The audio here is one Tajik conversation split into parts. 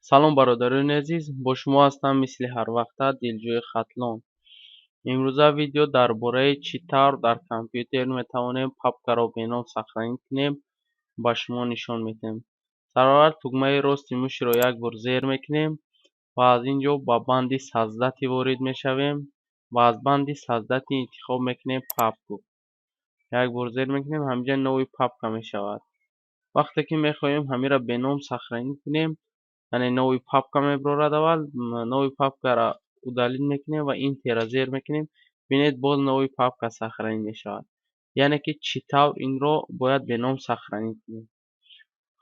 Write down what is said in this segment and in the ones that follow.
Салом, бародарони азиз, бо шумо ҳастам мисли ҳарвақта Дилҷӯи Хатлон. Имрӯза видео дар бораи чӣ тавр дар компютер метавонем папкаро беном сохранить кунем, ба шумо нишон медиҳем. Сараввал тугмаи рости мушро як бор зер мекунем ва аз ин ҷо ба банди «Создать» ворид мешавем ва аз банди «Создать» интихоб мекунем «Папку». Як бор зер мекунем, ҳаминҷа новый папка мешавад. Вақте ки мехоҳем ҳаминро беном сохранить кунем, яъне новый папка мебарорад, аввал новый папкаро удалить мекунем ва Enter-ро зер мекунем. Бинед, боз новый папка сохранить мешавад. Яъне ки чӣ тавр инро бояд беном сохранить кунем?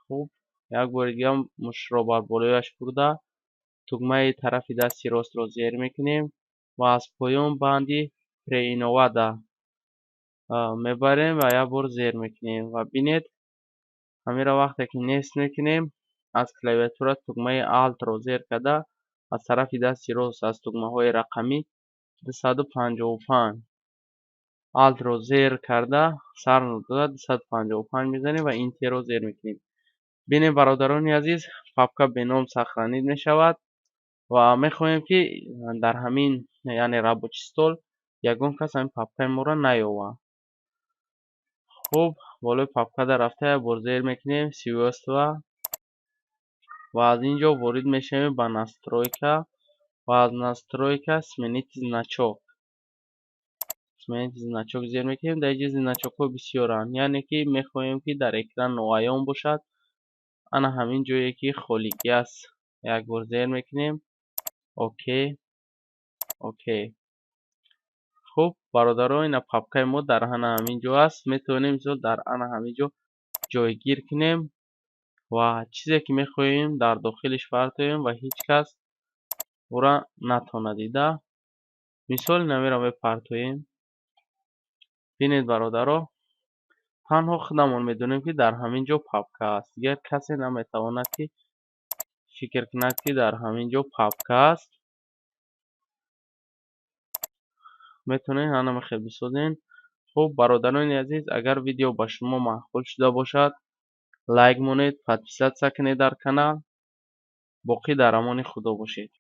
Хуб, як бори дига мушро бар болояш бурда, тугмаи тарафи дасти ростро зер мекунем ва аз поён банди «Переименовать» мебарем ва як бор зер мекунем. Ва бинед, ҳаминро вақте ки нест мекунем, аз клавиатура тугмаи Alt-ро зер карда, аз тарафи дасти рост аз тугмаҳои рақамӣ 255, Alt-ро зер карда, сар дода 255 мезанем ва Enter-ро зер мекунем. Бинед, бародарони азиз, папка беном сохранить мешавад. Ва мехоҳем, ки дар ҳамин, яъне рабочий стол, ягон кас ҳамин папкаи моро наёбад. Хуб, болои папкада рафта, як бор зер мекунем «Свойства» ва аз ин ҷо ворид мешавем ба «Настройка» ва аз «Настройка» «Сменить значок». «Сменить значок» зер мекунем. Дар инҷа значокҳо бисёранд, яъне ки мехоҳем, ки дар экран ноаён бошад. Ана ҳамин ҷое ки холигӣ аст, як бор зер мекунем. Окей, окей. Хуб, бародаро, ина папкаи мо дар ана ҳамин ҷо аст. Метавонем, мисол, дар ана ҳамин ҷо ҷойгир кунем ва чизе ки мехоҳем, дар дохилиш партоем ва ҳеҷ кас ӯра натавонад дида. Мисол, инамеро мепартоем. Бинед, бародаро, танҳо худамон медонем, ки дар ҳамин ҷо папка аст. Дигар касе наметавонад, ки фикр кунад, ки дар ҳамин ҷо папка аст. Метавонед ҳанаме хел бисозед. Хуб, бародарони азиз, агар видео ба шумо маъқул шуда бошад, лайк монед, подписаться кунед дар канал. Боқӣ дар амони Худо бошед.